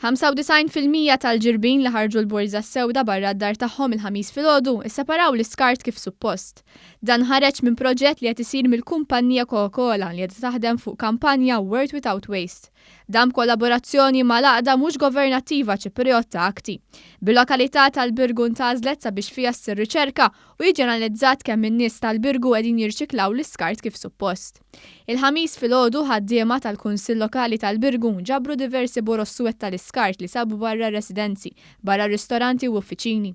95% tal-Ġirbin li ħarġu l-borża s-sewda barra d-dar tagħhom il-Ħamis filgħodu isseparaw l-iskart kif suppost. Dan ħareġ minn proġett li qed isir mill-kumpanija Coca-Cola li qed taħdem fuq kampanja World Without Waste. Dan b'kollaborazzjoni mal-għaqda mhux governattiva Ċipriotta Akti. Bil-lokalità tal-Birgu ntgħażlet sabiex fiha ssir riċerka u jiġi analizzat kemm in-nies tal-Birgu qegħdin jirċiklaw l-iskart kif suppost. Il-Ħamis filgħodu ħaddiema tal-Kunsill Lokali tal-Birgu ġabru diversi boroż suwed tal-iskart li sabu barra r-residenzi, barra ristoranti u uffiċini.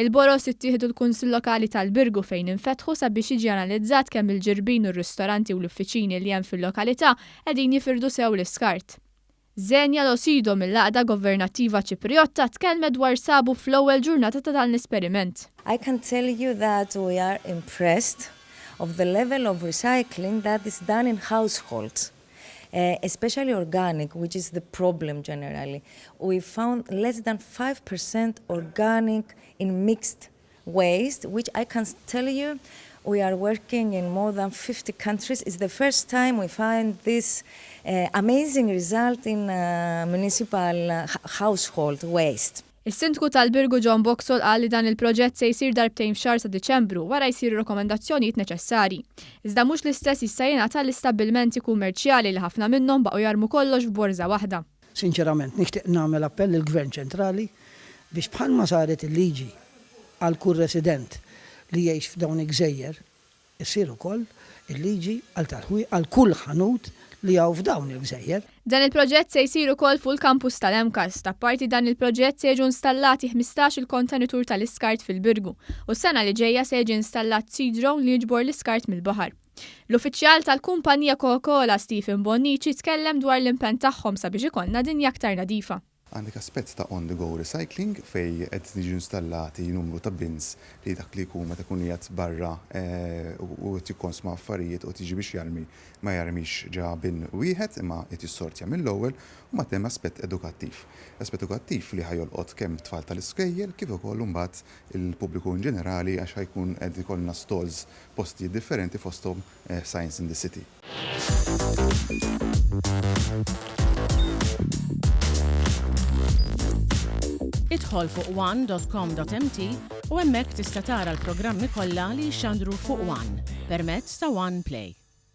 Il-boroż ittieħdu l-Kunsill Lokali tal-Birgu fejn infetħu sabiex jiġi analizzat kemm il-Ġirbin u r-ristoranti u l-uffiċini li hemm fil-lokalità qegħdin jifirdu sew l-iskart. Xenia Loscido mill-għaqda governattiva Ċipriotta tkellmet dwar sabu fl-ewwel ġurnata ta' dan l-esperiment. I can tell you that we are impressed of the level of recycling that is done in households, especially organic, which is the problem generally. We found less than 5% organic in mixed waste, which I can tell you we are working in more than 50 countries. It's the first time we find this amazing result in municipal household waste. Is-Sindku tal-Birgu John Boxall qal li dan il-proġett se jsir darbtejn f'xahar sa Diċembru wara jsiru rekomendazzjonijiet neċessarji. Iżda mhux l-istess jista' jingħata l-istabbilimenti kummerċjali li ħafna minnhom baqgħu jarmu kollox f'borża waħda. Sinċerament nixtieq nagħmel appell lill-Gvern ċentrali biex bħalma saret il-liġi għal kull resident li jgħix f'dawn il-gżejjer, issir ukoll il-liġi għal tal-ħwie għal kull ħanut li hawn f'dawn il-gżejjer. Dan il-proġett se jsir ukoll fuq il-kampus tal-MCAST. Apparti dan il-proġett se jiġu installati 15-il kontenitur tal-iskart fil-Birgu u s-sena li ġejja se jiġi installat sea drone li jiġbor l-iskart mill-baħar. L-uffiċjal tal-kumpanija Coca-Cola Stephen Bonnici tkellem dwar l-impenn tagħhom sabiex ikollna dinja aktar nadifa. Għandek aspett ta' on the go recycling fejn qed jiġu installati numru ta' bins li dak li jkun meta jkun qiegħed barra u qed jikkonsma affarijiet u qed jiġi biex jarmi ma jarmix ġa bin wieħed imma qed jissortja mill-ewwel u mbagħad hemm aspett edukattiv. Aspett edukattiv li ħa jolqot kemm tfal tal-iskejjel kif ukoll imbagħad il-pubbliku in ġenerali għax ħa jkun qed ikollna stalls postijiet differenti fosthom Science in the City. Idħol fuq one.com.mt u hemmhekk tista' tara l-programmi kollha li jixxandru fuq One permezz ta' One Play.